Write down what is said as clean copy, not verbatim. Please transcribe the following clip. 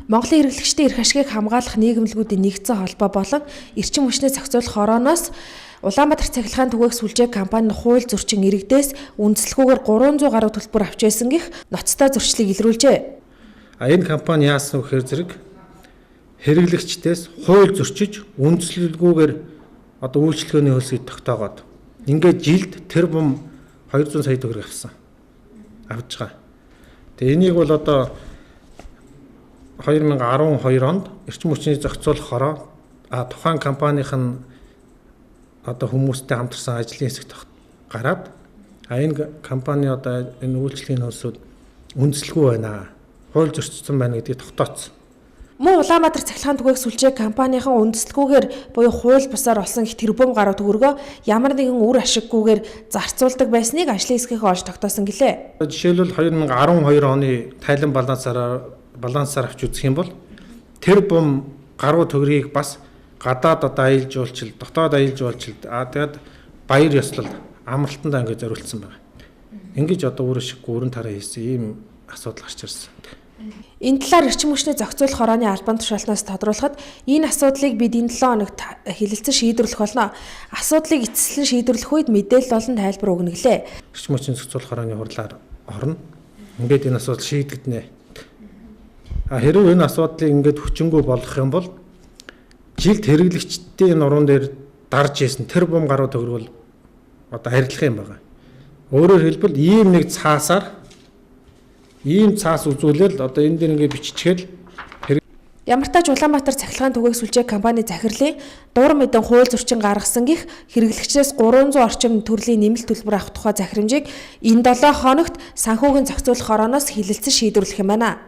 Монголын хэрэглэгчдийн эрх ашигыг хамгаалах нийгэмлэгүүдийн нэгдсэн холбоо болон эрчим хүчний зохицуулах хорооноос Улаанбаатар цахилгаан түгээх сүлжээ компани нь хууль зөрчин иргэдээс үндэслэхүүгээр 300 гаруй төлбөр авч байсан гэх ноцтой зөрчлийг илрүүлжээ. А энэ компани яасан вэ гэхээр зэрэг хэрэглэгчдээс хууль зөрчиж үндэслэлгүйгээр одоо үйлчлэгээний хөлсийг тогтоогоод ингээд жилд тэрбум 200 сая төгрөг авсан. Авч байгаа. Тэгээ энийг бол одоо 2012 онд эрчим хүчний зохицуулах хороо тухайн компанийн одоо хүмүүстэй хамтарсан ажлын хэсэгт гараад энэ компани одоо энэ үйлчлэгийн хөлсүүд үндэслэгүй байна. Хууль зөрчсөн байна гэдгийг тогтооцсон. Мөн Улаанбаатар цахилгаан түгээх сүлжээ компанийн үндэслэлгүйгээр буюу хууль бусаар олсон их тэрбум гаруй төгрөгөө ямар нэгэн үр ашиггүйгээр зарцуулдаг байсныг ажлын хэсгийнхээ олж тогтоосон гэлээ. Жишээлбэл 2012 оны тайлан балансаар авч үзэх юм бол тэрбум гаруй төгрөгийг бас гадаад одоо аялал жуулчлал, дотоод аялал жуулчлалд тэгээд баяр ёслол амралтандаа ингэж зориулсан байна. Ингэж одоо үр ашиггүй өрн тараа хийсэн ийм асуудал гарч ирсэн. Энэ талаар эрчим хүчний зохицуулах хорооны албан тушаалтнаас тодруулахад энэ асуудлыг бид энэ 7 хоногт хэлэлцэн шийдвэрлэх болно. Асуудлыг эцэслэн шийдвэрлэх үед мэдээлэл болон тайлбар өгнө гэлээ. Эрчим хүчний зохицуулах хорооны хурлаар орно. Ингээд энэ асуудал шийдэгдэнэ. Хэрвээ энэ асуудлыг ингээд хүчингү болгох юм бол жилд хэрэглэгчдийн нуруунд дээр дарж исэн тэрбум гаруй төгрөг бол одоо арилах юм байна. Өөрөөр хэлбэл ийм нэг цаасаар ийм цаас үзүүлэл одоо энэ дээр ингээд биччихэл Ямар ч тач Улаанбаатар цахилгаан түгээх сүлжээ компани захирлын дур мэдэн хууль зөрчин гаргасан гих хэрэглэгчдээс 300 орчим төрлийн нэмэлт төлбөр авах тухай захирамжийг энэ 7 хоногт санхүүгийн зохицуулах хорооноос хэлэлцэн шийдвэрлэх юм байна.